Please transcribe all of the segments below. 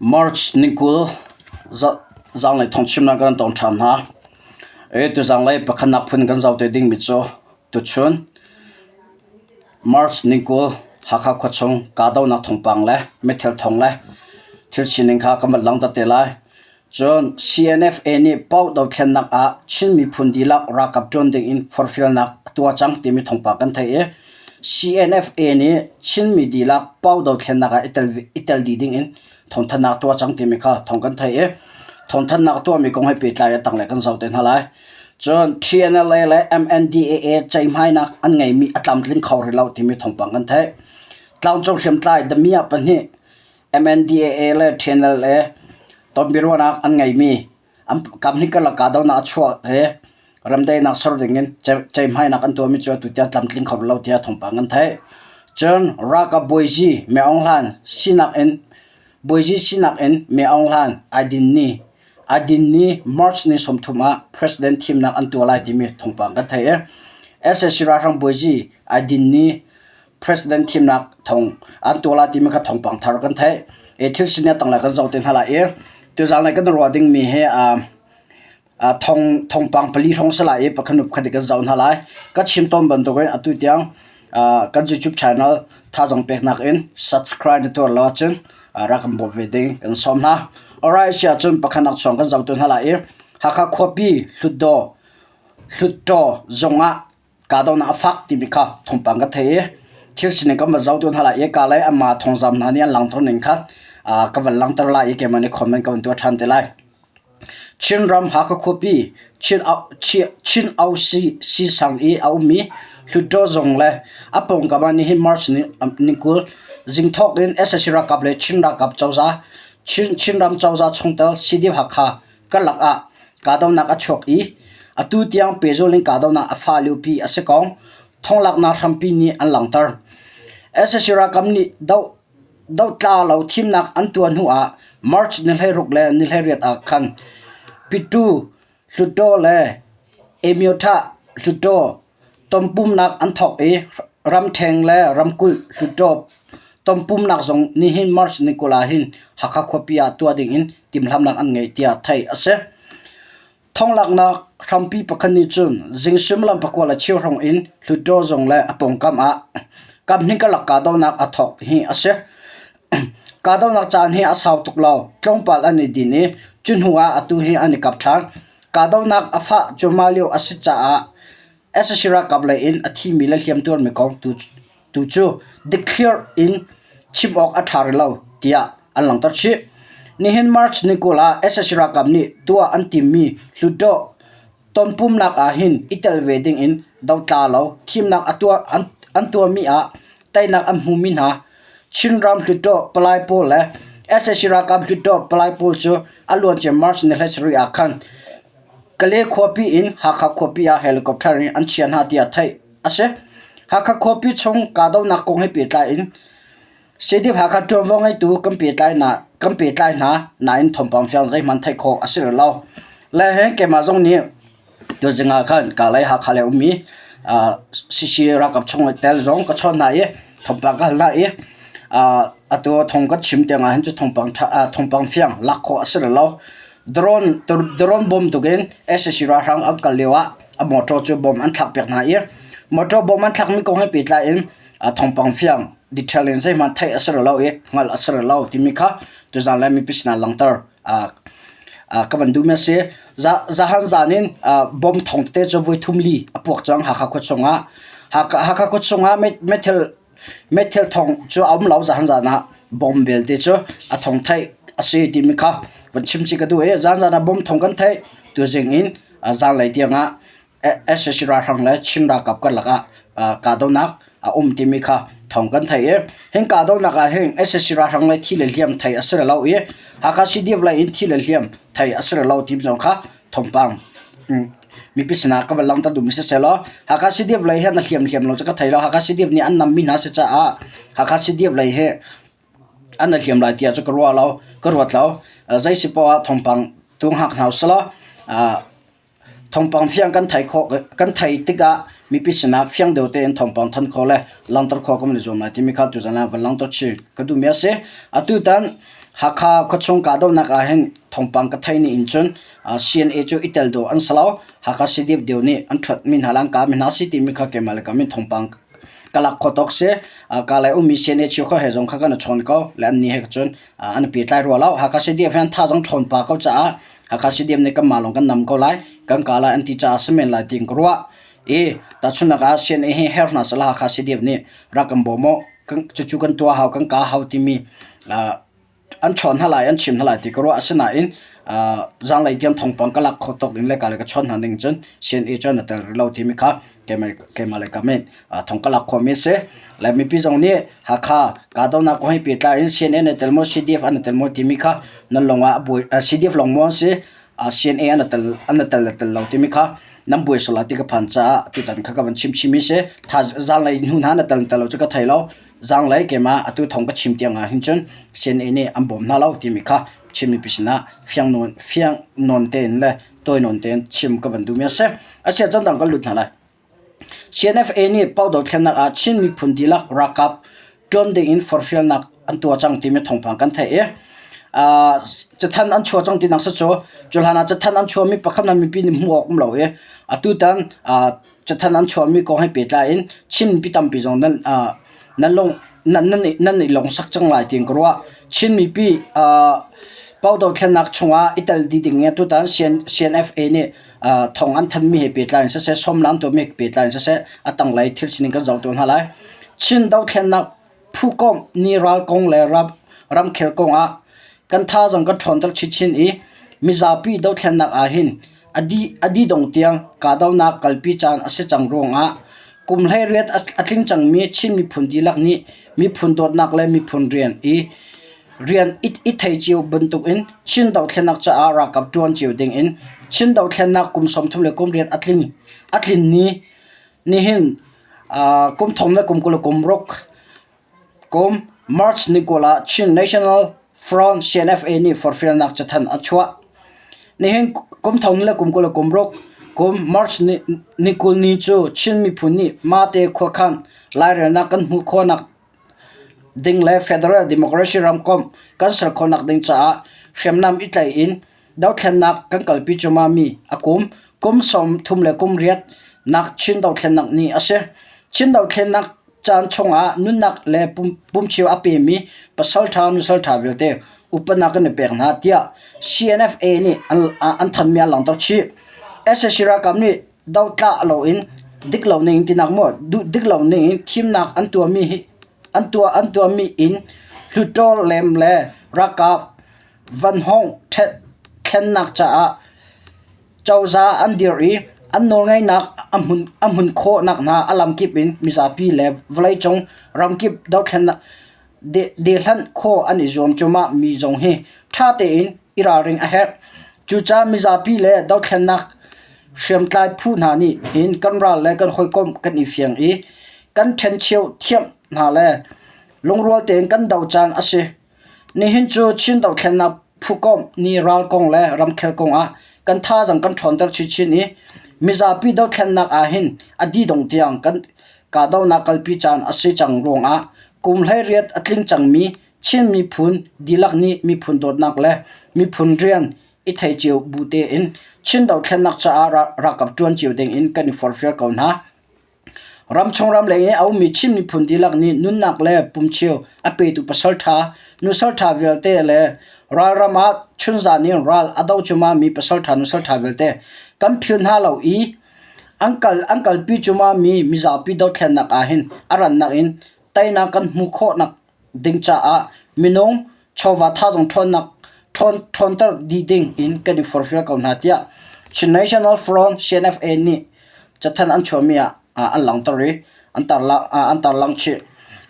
March ni 20 zaanglei thawngchimnak kan tong ṭhan hna. Tuzanglei pakhatnak phun kan zoh te dingmi cu tuchun March ni 20 Hakha khuachung kahdohnak thawngpang le meithal thawng le thil sining kha kan van langhter te lai. Cun CNFA nih Pauk dothlennak ah Chin miphun dihlak ralkap ṭuan ding in forhfialnak a tuah cang timi thawngpang kan theih i CNFA nih Chinmi dihlak Pauk dothlennak ah i tel dih ding in thawngthanhnak a tuah cang timi kha thawng kan theih i thawngthanhnak a tuahmi kong he pehtlai a tanglei kan zoh te hna lai. Cun TNLA le MNDAA ceihmainak an ngeimi a tlamtling kho rih lo timi thawngpang kan theih. Tlangcung hriamtlai damiah pahnih MNDAA le TNLA tonbiaruahnak an ngeimi kamhnih karlak kahdohnak a chuah hi remdaihnak ser dingin ceihmainak an tuahmi cu atu tiang tlamtling kho lo tiah thawngpang an theih. Cun ralkap bawizi Myo Aung Hlaing sinak in bawizi sinak in Myo Aung Hlaing ai din ni ai din ni March ni 30 ah president thimnak an tuah lai timi thawngpang kan theih i sac ralhrang bawizi ai din ni President thimnak thong an tuah lai timi kha thawngpang thar kan theih. I thil sining tanglei kan zoh te hna lai i tuzaan lei kan ruah dingmi hi thong thongpang pali hrawng si lai i pakhat hnu pakhat in kan zoh hna lai. Ka chim tawn bantukin atu tiang kan YouTube channel thazaang peknak in subscribe na tuar lo ahcun rak kan bawmh ve ding kan sawm hna. Alright, si ahcun pakhatnak chuang kan zoh tu hna lai i Hakha khuapi Hlutdaw Hluttaw zung ah Kahdohnak a fak timi kha thawngpang ka thei i thil sining kan van zoh tu hna lai i ka lei anmah thawngzam hna nih an langhter ning kha ka van langhter lai i keimah nih comment ka van tuah ṭhan te lai. Chinram Hakha khuapi Chin Ausi Sisang i a ummi Hluttaw zung le a pawngkam ah nihin March ni 20 zingthawk in sac ralkap le Chin ralkap cozah Chinram cozah chungtel CDF Hakha karlak ah kahdohnak a chuak i atu tiang pehzulh in kahdohnak a fah liopi a si kong thonglaknak hrampi nih an langhter. Sac ralkap nih dohtla lo thimnak an tuah hnu ah March ni 16 le ni 18 ah khan Pitu Hluttaw le Amyotha Hluttaw tonpumnak an thawk i ramṭheng le ramkulh Hluttaw tonpumnak zong nihin March ni 20 ah hin Hakha khuapi ah tuah ding in timhlamhnak an ngei tiah theih a si. Thonglaknak hrampi pakhat nih cun zing suimilam pakua le cheu hrawng in Hluttaw zung le a pawngkam ah kamhnih karlak kahdohnak a thawk hi a si. Kahdohnak caan hi a sau tuk lo. Tlawmpal an i din i cu hnu ah atu hi an i kap ṭhan. Kahdohnak a fah cuahmah lio a si caah sac ralkap lei in a thimi le hliamtuarmi kong tu cu dikthliar in chim awk a ṭha rih lo tiah an langhter chih. Nihin March ni 20 ah sac ralkap nih tuah an timmi Hluttaw tonpumnak ah hin i tel ve ding in dotla lo thimnak an tuahmi ah teinak an hmumi hna Chinram Hluttaw palai pawl le sac ralkap Hluttaw palai pawl cu a luancia March ni 17 ah khan Kale khuapi in Hakha khuapi ah helicopter in an chiah hna tiah theih a si. Hakha khuapi chung kahdohnak kong he pehtlai in CDF Hakha ṭuanvo ngeitu kan pehtlai hna kan pehtlai hna nain thawngpang fiang zeihmanh theih khawh a si rih lo. Le he keimah zong nih Tuzing ah khan Kalay Hakha lei ummi CC ralkap chung i tel zong ka chawn hna i thawngpang ka hal hna i atu thawng kan chim tiang ah hin cu thawngpang thawngpang fiang lak khawh a si rih lo. Drone drone bom tukin sac ralhrang an kal lio ah a motor cu bom an thlak piak hna i motor bom an thlakmi kong he pehtlai in thawngpang fiang detail in zeihmanh theih a si rih lo i hngalh a si rih lo timi kha tuzaan le mipi sinah langhter ka van duhmi a si. Zahan zan in bomb thawng tete cu voi thum li a puak cang Hakha khua chungah. Hakha khua chungah meithal meithal thawng cu a um lo zahan zan ah bomb belte cu a thawng theih a si timi kha van chim chih ka duh i zan zan ah bomb thawng kan theih tuzing in zanlei tiangah sac ralhrang le Chin ralkap karlak ah kahdohnak a um timi kha thawng kan theih i hin kahdohnak ah hin sac ralhrang le thi le hliam theih a si lo i Hakha CDF lei in thi le hliam theih a si lo ti zong kha thawngpang mipi sinah ka van langhter duhmi siseh law Hakha CDF lei hin a hliam hliam lo cu ka thei lo Hakha CDF nih an nammi hna si caah Hakha CDF lei hi an i hliam lai tiah cu ka ruah lo ka ruat lo zei si poah thawngpang tu hngak hna usih law Thawngpang fiang kan theih khawh kan theih tikah mipi sinah fiang deuh tein thawngpang thanh khawh le langhter khawh kan i zuam lai timi kha tuzan ah van langhter chih ka duhmi a si. Atutan. Hakha khuachung kahdohnak ahhin thawngpang ka theih ning in cun CNA cu i tel dawh an si lo. Hakha CDF deu nih an ṭhuatmi hna le an kahmi hna a si timi kha keimah le ka min thawngpang ka lak khawh tawk si. Kalay ummi CNA cheukhat he zong kha kan i chawn ko le annih he cun an i pehtlai rua lo. Hakha CDF hi an thazaang ṭhawn pah ko caah Hakha CDF nih kanmah lawng kan nam ko lai, kan kah lai an ti caah a si men lai tiin ka ruah. I tahchunhnak ah CNA hi herh hna sehla Hakha CDF nih rak kan bawm u, cucu kan tuah hau, kan kah hau timi an chawn hna lai, an chim hna lai ti ka ruah. Asinain zaanglei tiang thawngpang ka lak khawh tawk in le ka le ka chawn hna ning cun CNA cu an i tel rih lo timi kha keimah le ka min thong ka lak khawhmi a si. Le mipi zong nih Hakha kahdohnak kong he pehtlai in CNA an i tel maw, CDF an i tel maw timi kha nan lung ah CDF lawng maw an si, CNA an i tel an i tel le tel lo timi kha nan buai sual lai ti ka phan caah tutan kha ka van chim chihmi si. Tha zaanglei hnu hna na tel tel lo cu ka thei lo. Zaanglei keimah atu thong ka chim tiang ah hin cun CNA nih an bawm hna lo timi kha Chin mipi sinah fiang nawn fiang nawn tein le tawi nawn tein chim ka van duhmi a si. Asia chan dang kan lut hna lai. CNFA nih Pau dothlennak ah Chin miphun dihlak ralkap ṭuan ding in forhfialnak an tuah cang timi thawngpang kan theih i cathanh an chuah cang tinak si cu cu hlan ah cathanh an chuahmi pakhat hmanh mipi nih hmuh awk um lo i atutan cathanh an chuahmi kong he pehtlai in Chin mipi tampi zong nan nan lung nan nan nan i lungsak cang lai tiin ka ruah. Chin mipi Pau dothlennak chungah i tel dih ding i atutan CNFA nih thong an thanmi he pehtlai in siseh, sawmnak an tuahmi he pehtlai in siseh, a tanglei thil sining kan zoh tawn hna lai. Chin dothlennak phukomh ni ral kong le ramkhel kong ah kan thazaang kan ṭhawnter chinchin i mizapi dothlennak ah hin a dih dong tiang kahdohnak kalpi caan a si cang ruangah kum 18 a tling cangmi Chin miphun dihlak nih miphun dawtnak le miphun rian i rian i thei cio bantukin Chin dothlennak caah ralkap ṭuan cio dingin Chin dothlennak kum 30 le kum riat a tling a tlin ni nihin kum thong le kum 20 le kum ruk kum March ni 20 ah Chin National Front CNFA nih forhfialnak cathanh a chuah. Nihin kum thong le kum 20 le kum ruk kum March ni, ni 20 ni cu Chin miphun nih mahte khuakhan lairelnak kan hmuh khawhnak ding le Federal Democracy ramkomh kan ser khawhnak ding caah hriamnam i tlaih in dothlennak kan kalpi cuahmahmi a kum kum 30 le kum riat nak Chin dothlennak ni a si. Chin dothlennak caan chungah nunnak le pumcheu a pemi pasalṭha nusalṭha vialte upatnak kan i pek hna tiah CNFA nih an thanmi an langhter chih. Sac ralkap nih dotla loin dik lo ning tinak maw duh dik lo ning in thimnak an tuahmi hi an tuah an tuahmi in Hluttaw lem le ralkap vanhawng thlennak caah cozah an dirh i an nawlngeihnak a hmun a hmun khawh nakhnga a lamkip in mizapi le vawleicung ramkip dothlennak dehlanh khawh an i zuam cuahmah mi zong hi ṭha tein i ralring a herh. Cucaah mizapi le dothlennak hriamtlai phu hna nih hin kan ral le kan hawikom kan i fiang i kan ṭhencheu thiam hna le lungrual tein kan do caan a si. Nihin cu Chin dothlennak phukomh ni ral kong le ramkhel kong ah kan thazaang kan ṭhawnter chinchin i mizapi dothlennak ah hin a didong tiang kan kahdohnak kalpi caan a si cang ruangah kum 18 a tling cangmi Chin miphun dihlak nih miphun dawtnak le miphun rian i thei cio bu tein Chin dothlennak caah ralkap ṭuan cio ding in kan i forhfial ko hna. Ramchung ramleng i a ummi Chin miphun dihlak nih nunnak le pumcheu a petu pasalṭha, nusalṭha vialte le ralram ah chunzan in ral a do cuahmahmi pasalṭha, nusalṭha vialte kan philh hna lo i an kal an kalpi cuahmahmi mizapi dothlennak ahhin a rannak in teinak kan hmuh khawhnak ding caah minung chawva thazaang ṭhawnnak ṭhawnter dih ding in kan i forhfial ko hna tiah Chin National Front CNFA nih cathanh an chuahmi ah an langhter i an tarlang chih.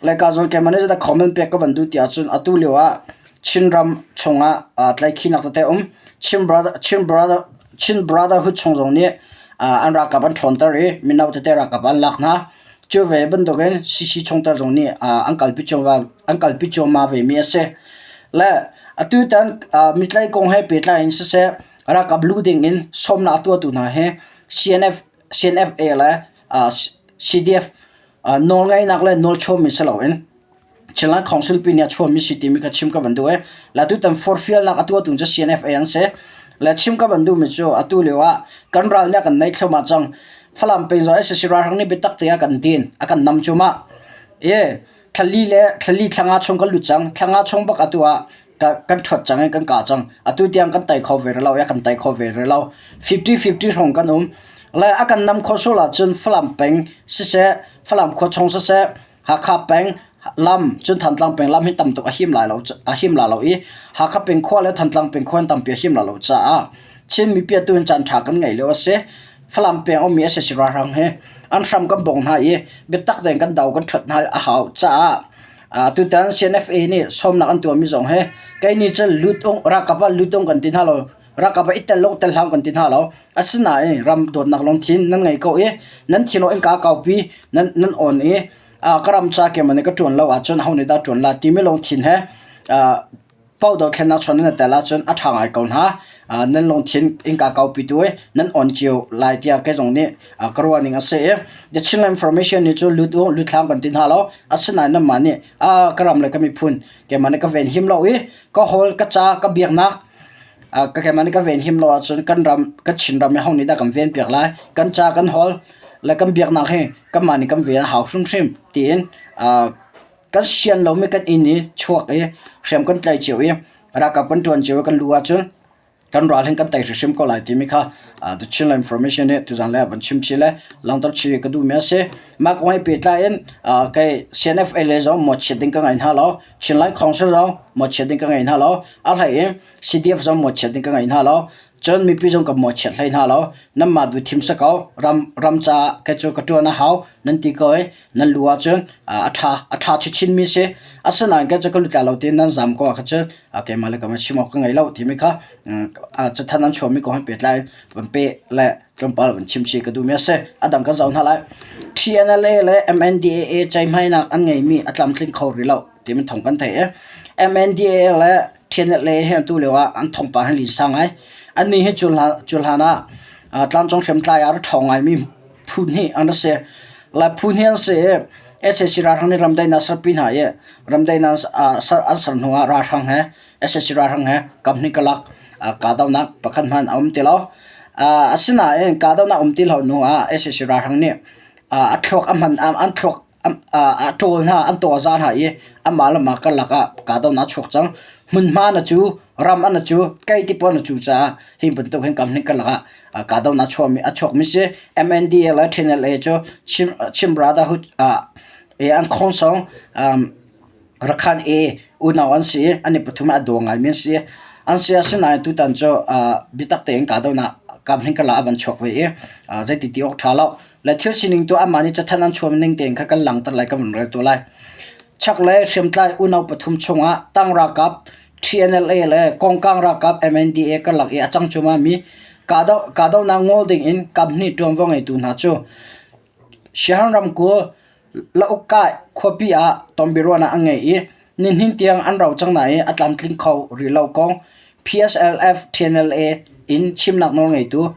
Leka zawn keimah nih zeidah comment pek ka van duh ti ahcun atu lio ah Chinram chungah tlaihkhihnak tete um Chin Brother Chin Brother Chin Brotherhood chung zong nih an ralkap an ṭhawnter i mino tete ralkap an lak hna. Cu ve bantukin CC chungtel zong nih an kalpi cuahmah an kalpi cuahmah vemi a si. Le atutan mitlai kong he pehtlai in siseh ralkap lu ding in sawmnak a tuahtu hna hi CNF CNFA le CDF nawlngeihnak le nawlchawmi si loin. Chinland Council pi nih a chuahmi si timi kha chim ka van duh i le tutan forhfialnak a tuahtu cu CNFA an si. Le chim ka van duhmi cu atu lio ah kan ral nih a kan neih thluahmah cang. Falam peng zong sac ralhrang nih biatak te a kan din, a kan nam cuahmah. I thlali le thlali thlanga chung kan lut cang. Thlanga chung bak atu ah kan ṭhuat cang i kan kah cang. Atu tiang kan tei kho ve rih lo i a kan tei kho ve rih lo. 50-50 hrawng kan um. Le a kan nam khawh sual ahcun Falam peng siseh, Falam khua chung siseh, Hakha peng lam cun Thantlang peng lam hi tam tuk a him lai lo a him la lo i Hakha peng khua le Thantlang peng khua in tampi a him la lo caah Chin mipi atu in caan ṭha kan ngei lio a si. Falam peng ummi sac ralhrang hi an hram kan bawng hna i biatak tein kan do kan ṭhuat hna a hau caah tutan CNFA nih sawmnak an tuahmi zong hi kei nih cun lut ung ralkap ah lut ung kan ti hna lo ralkap ah i tel lawng tel hlah kan ti hna lo. Asinain ram dawtnak lungthin nan ngei ko i nan thinlung innka kaupi nan nan on i ka ram ca keimah nih ka ṭuan lo ahcun aho nih dah ṭuan la timi lungthin he paoh dothlennak chuan nan i tel ahcun a ṭha ngai ko hna. Nan lungthin innka kaupi tu i nan on cio lai tiah kei zong nih ka ruah ning a si i The Chinland Information nih cu lut u lut hlah kan ti hna lo. Asinain nanmah nih ka ram le ka miphun keimah nih ka ven him lo i ka hawl ka ca ka biaknak ka keimah nih ka ven him lo ahcun kan ram kan Chinram hi ho nih dah kan ven piak lai? Kan ca kan hawl le kan biaknak hi kanmah nih kan ven a hau hrimhrim tiin kan sian lomi kan inn i chuak i hriam kan tlaih cio i ralkap kan ṭuan cio i kan luh ahcun kan ral hin kan tei hrimhrim ko lai timi kha The Chinland Information nih tuzaan le van chim chih le langhter chih ka duhmi a si. Mah kong he pehtlai in kei CNFA le zong mawhchiat ding ka ngei hna lo. Chinland Council zong mawhchiat ding ka ngei hna lo. A hlei in CDF zong mawhchiat ding ka ngei hna lo. Cun mipi zong ka mawhchiat hlei hna lo. Nanmah duh thim si ko. Ram ram caah kei cu ka ṭuan a hau nan ti ko i nan lu ahcun a ṭha a ṭha chinchinmi si. Asinain kei cu ka lut lai lo tiin nan zam ko ah khan cun keimah le keimah chim awk ka ngei lo timi kha cathanh an chuahmi kong he pehtlai in van peh le tlawmpal van chim chih ka duhmi a si. A dang kan zoh hna lai. TNLA le MNDAA ceihmainak an ngeimi a tlamtling kho rih lo timi thawng kan theih i MNDAA le TNLA hi atu lio ah an thawngpang hi linsa ngai. Annih hi cu hlan ah tlangcung hriamtlai ah a ṭhawng ngaimi phu hnih an si. Lai phu hnih an si i sac ralhrang nih ramdaihnak serpi hna i ramdaihnak an ser hnu ah ralhrang he sac ralhrang he kam hnih karlak kahdohnak pakhat hmanh a um ti lo. Asinain kahdohnak um ti lo hnu ah sac ralhrang nih a thluak a hman an thluak a ṭawl hna, an tawza hna i anmah le mah karlak ah kahdohnak a chuak cang. Hmunhma na cu, ram an na cu, kei ti pawl na cu caah hi bantuk hin kam hnih karlak ah kahdohnak chuahmi a chuakmi si. MNDA le TNLA cu Chin, Chin Brotherhood ah an khawngsawng Rakhan i unau an si i an i pathum ah a daw ngaimi an si. An si asinain tutan cu biatak tein kahdohnak kam hin karlak a van chuak ve i zeiti ti awk ṭha lo. Le thil sining tu amah nih cathanh an chuah ning tein kha kan langhter lai kan vun rel tu lai. Chaklei hriamtlai unau pathum chungah tang ralkap TNLA le Kongkang ralkap MNDA karlak i a cang cuahmahmi kahdohnak ngol dingin kamhnih ṭuanvo ngeitu hna cu Siahan ramkulh Laukkai khuapi ah tonbiaruahnak an ngei i nihin tiang an rau cang nain a tlamtling kho rih lo kong PSLF TNLA in chimnak nawlngeitu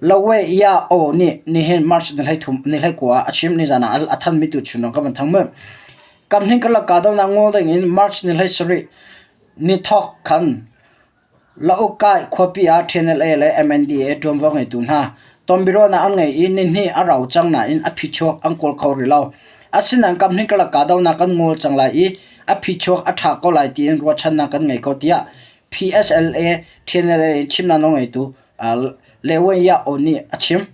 Lawe Ya Oo nih nihin March ni 23 ah a chim. Nizan ah a thanmi tu chun ka van thang mu. Kamhning karlak kahdohnak ngol ding in March ni 17 ni thawk khan Laukkai khuapi ah TNLA le MNDAA ṭuanvo ngeitu hna tonbiaruahnak an ngei i nihnih a rau cang nain a phichuak an kawl kho rih lo. Asinain kamhnih karlak kahdohnak kan ngol cang lai i a phichuak a ṭha ko lai tiin ruahchannak kan ngei ko tiah PSLA TNLA in chimnak nawlngeitu Lewen Yah-oo nih a chim.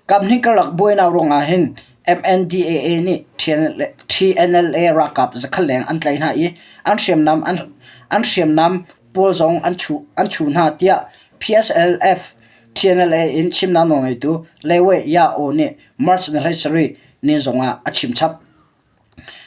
Kamhnih karlak buainak ruangah hin MNDAA nih TNLA ralkap zakhat leng an tlaih hna i an hriamnam an hriamnam pawl zong an chuh hna tiah PSLF TNLA in chimnak nawlngeitu Lewe Ya-oo nih March ni 17 ni zongah a chim chap.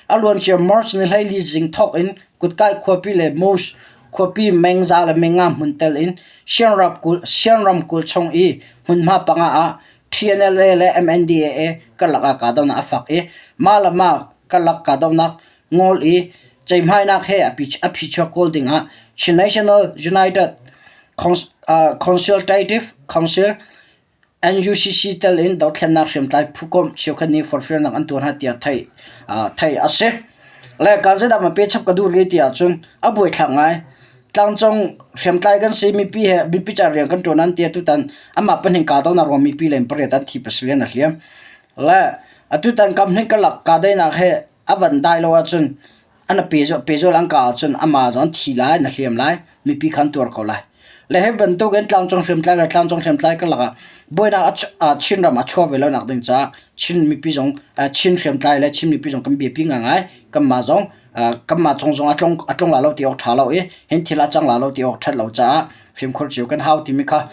A luancia March ni 14 zing thawk in Kutkai khuapi le Mos khuapi mengza le menga hmun tel in Shan ramkulh chung i hmunhma panga ah TNLA le MNDAA karlak ah kahdohnak a fak i mah le mah karlak kahdohnak ngol i ceihmainak he a phichuak kawl ding ah Chin National United Consultative Council. NUCC tel in dothlennak hriamtlai phukomh cheukhat nih forhfialnak an tuah hna tiah theih theih a si. Le kaan zeidah ma pe chap ka duh rih ti ahcun a buaithlak ngai. Tlangcung hriamtlai kan si mipi he mipi ca rian kan ṭuan an ti atutan amah pahnih kaa donak ruang mipi len pariat an thi pasarih an hliam. Le atutan kam hnih kalak kahdaihnak he a van dai lo ahcun an pehzul an kah ahcun amah zong an thi lai, na hliam lai, mipi kha an tuar ko lai. Le hi bantuk in tlangcung hriamtlai le tlangcung hriamtlai karlak ah buainak Chinram a chuah ve lo nak ding caah Chin mipi zong Chin hriamtlai le Chin mipi zong kan biapi ngaingai. Kanmah zong kanmah chung zong a tlung a tlung la lo ti awk ṭha lo i hin thil a cang la lo ti awk ṭhat lo caah fimkhur cio kan hau timi kha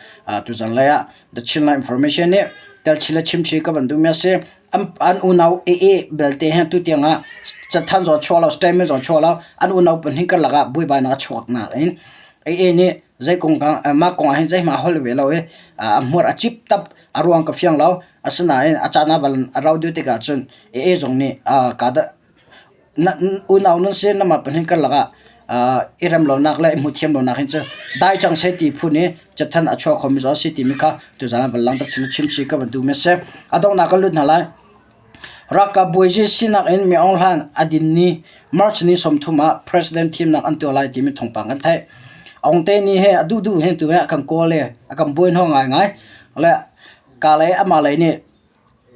tuzan lei ah The Chinland Information nih tel le chimchi ka van duhmi a si. An unau AA belte he tutiang ah cathanh zong a chuah lo, statement zong a chuah lo. An unau pahnih karlak ah buaibainak a chuak nain AA nih zei kong mah kong ah hin zeihmanh a holh ve lo i a hmur a cip tap a ruang ka fiang lo. Asinain a caan ah van a rauh deuh tikah cun AA zong nih Unau nan si namah pahnih karlak ah i rem lonak le i hmuhthiam lonak hin cu dai cang seh ti phun i cathanh a chuah khomi zong a si timi kha tuzaan ah van langhter chin chim chih ka van duhmi a si. A donghnak kan lut hna lai. Ralkap bawizi sinak in Mi Aung Hlaing a din ni March ni 30 ah President thimnak an tuah lai timi thawngpang kan theih. Aung Te ni he a duhduh hin tu he a kan kawl i a kan buai hnawh ngaingai. Le ka lei amah lei nih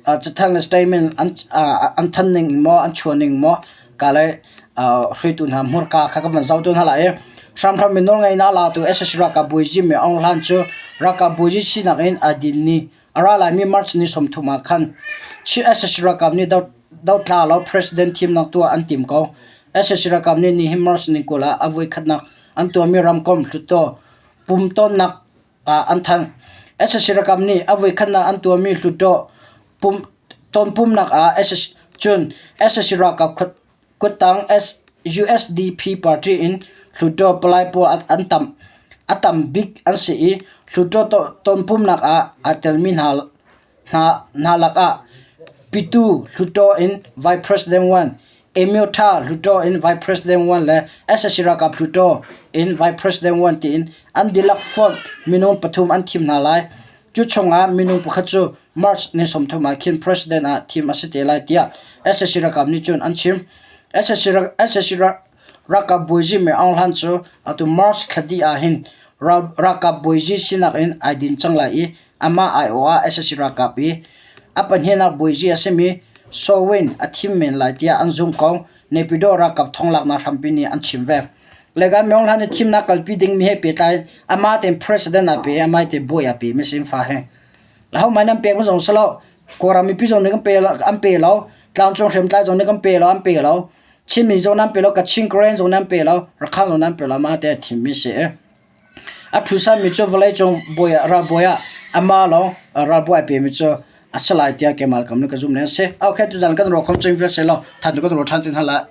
Cathanh le statement an thanh ning maw an chuah ning maw ka le hruaitu hna hmurka kha kan van zoh tawn hna lai i hramhram in nawlngeihnak a latu sac ralkap bawizi Min Aung Hlaing cu ralkap bawizi sinak in aa din ni a ra laimi March ni 30 ah khan sac ralkap nih dotla lo president thimnak tuah an tim ko. Sac ralkap nih nihin March ni 20 ah a voikhatnak an tuahmi ramkomh hluttaw pumtawnnak ah an thanh. Sac ralkap nih a voikhatnak an tuahmi hluttaw tonpumnak ah cun sac ralkap kuttang USDP party in hluttaw palai pawl an tam a tam bik an si i hluttaw tonpumnak ah aa telmi hna lakah Pyithu Hluttaw in Vice President One, Amyotha Hluttaw in Vice President One le sac ralkap Hluttaw in Vice President One tiin an dihlak fonh minung pathum an thim hna lai. Cu chungah minung pakhat cu March ni 30 ah khin President ah thim a si te lai tiah sac ralkap nih cun an chim. Sac ralkap bawizi Min Aung Hlaing cu atu March thla dih ah hin ralkap bawizi sinak in ai din cang lai i Amah aiawh ah sac ralkap i a pahnihnak bawizi a simi Saw Win a thim men lai tiah an zumh ko. Naypyidaw ralkap thonglaknak hrampi nih an chim ve. Legan Myong Hlan i thimnak kalpi dingmi he pehtlai in amah tein president aa pe i amah te bawi aa pe mi si fa he. Ahohmanh an pek mi zong si lo. Kawlram mipi zong nih kan pe lo, an pe lo. Tlangcung hriamtlai zong nih kan pe lo, an pe lo. Chinmi zong nan pe lo, Kachin Karen zong nan pe lo, Rakhine zong nan pe lo, amah te a thimmi si. A ṭhusanmi cu vawleicung ralbawi ah amah lawng ralbawi a pemi cu a si lai tiah keimah kam nih ka zumh ning a si. Okay, tuzan kan ruah khom cing vial seh law than tu kan ruah ṭhan ti hna lai.